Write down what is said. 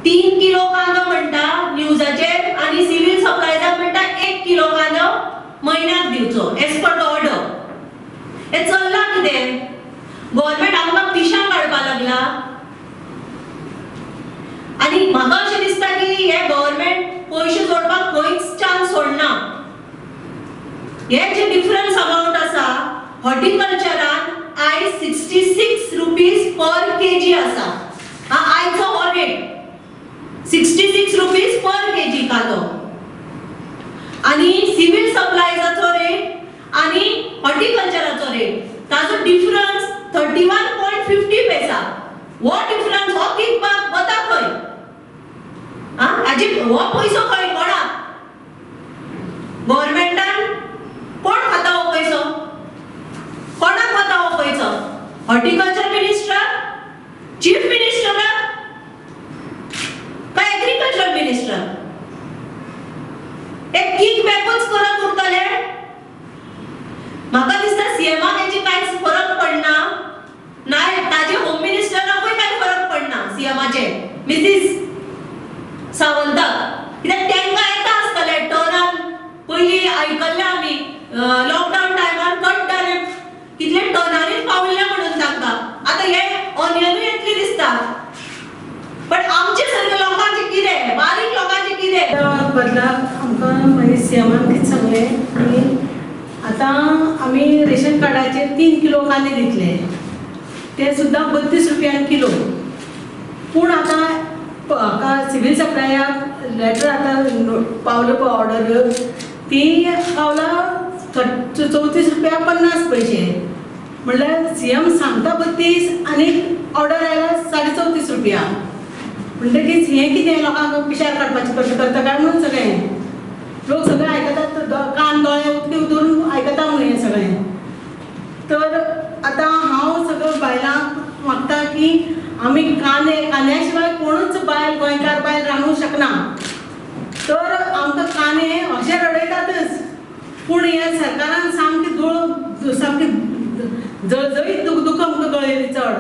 3 kilo कांदो म्हणटा न्यूजाचेर आनी सिव्हिल सप्लायजाक म्हणटा 1 किलो कांदो म्हयन्याक दिवचो एज पर the order. हे चल्लां कितें? गव्हर्मेंट आमकां पिशां काडपाक लागला. आनी म्हाका अशें दिसता की हे गव्हर्मेंट पयशे जोडपाक खंयच चान्स सोडना. हे जे डिफरन्स अमावंट आसा हॉर्टिकल्चरान आयज 66 रुपीज पर केजी आसा. आयचो हो रेट 66 रुपीज पर केजी कांदो. आनी सिव्हिल सप्लायजाचो रेट आनी हॉर्टिकल्चराचो रेट ताजो डिफरन्स 31.50 पैसा. हो डिफरन्स हो किकबॅक वता खंय? हाजी हो पयसो खंय कोणाक? गव्हर्मेंटान कोण खाता हो पयसो? कोणाक वता हो पयसो? हॉर्टिकल्चर मिनिस्टर, चीफ मिनिस्टराक काय एग्रीकल्चर मिनिस्टर? एक किकबॅकूच करत उरतले. म्हाका दिसता सीएमाक हेची कांयच फरक पडना, ना ताजे होम मिनिस्टराकूय कांय फरक पडना सीएमाचे मिसीस सावंताक. कित्याक तांकां येता आसतलें टनान. पयलीं आयकल्लें आमी लॉकडावन टायमार कट जालें कितले टनांनीच पावल्ले म्हणून तांकां. आतां हे ऑनियनूय येतली दिसता. पण आमचे सारके लोकांचें कितें, बारीक लोकांचें कितें? बदलाक आमकां मागीर सीएमान कितें सांगलें की आतां आमी रेशन कार्डाचेर 3 किलो कांदे दितले, ते सुद्दां 32 रुपयान किलो. पूण आतां हाका सिव्हिल सप्लायाक लेटर आतां पावलो पळय ऑर्डर, ती पावला 34 रुपया 50 पैसे. म्हणल्यार सीएम सांगता 32 आनी ऑर्डर आयला 34.5 रुपया. म्हणटकीच हें कितें लोकांक पिशार काडपाचें कशें करता काय म्हणून सगळें लोक सगळे आयकतात, कान दोळे उक्ते दवरून आयकता म्हणून हें सगळें. तर आतां हांव सगळ्या बायलांक मागता की आमी कांदे कांद्या शिवाय कोणूच बायल गोंयकार बायल रांदूंक शकना. तर आमकां कांदे अशे रडयतातच, पूण ह्या सरकारान सामकें दोळ सामकें जळजळीत दुख आमकां गळयली चड.